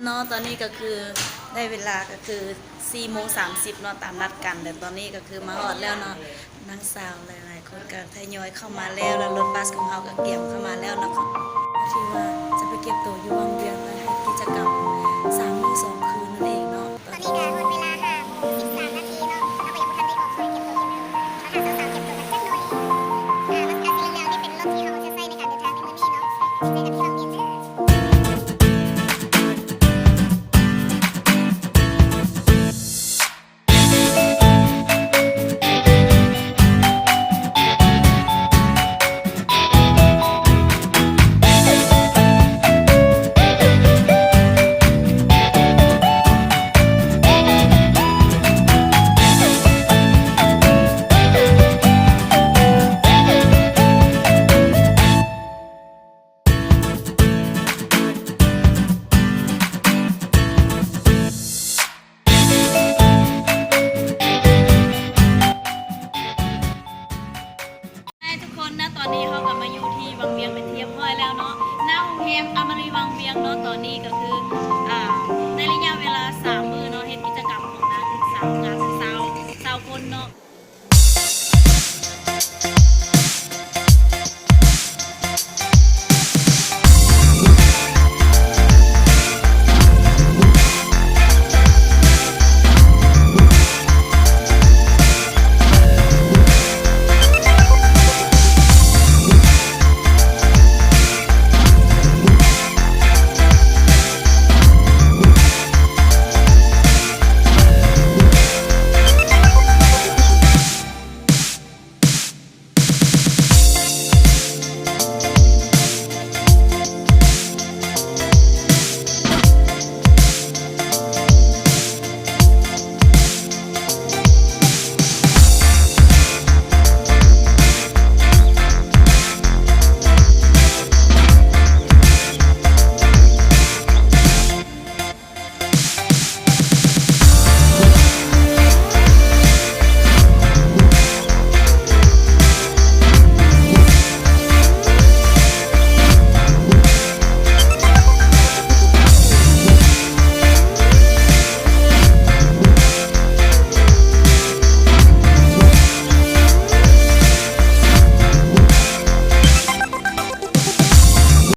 ເນາະ ຕອນນີ້ກໍຄືໄດ້ເວລາກໍຄືສີ່ໂມງສາມສິບເນາະ ຕາມນັດກັນ ແຕ່ຕອນນີ້ກໍຄືມາຮອດແລ້ວເນາະ. ນາງສາວຫຼາຍໆຄົນກໍທະຍອຍເຂົ້າມາແລ້ວ ແລ້ວລົດບັສຂອງເຮົາກໍກຽມເຂົ້າມາແລ້ວເນາະ ທີ່ວ່າຈະໄປເກັບໂຕຢູ່ວັງວຽງ ແລະ ເຮັດກິດຈະກຳ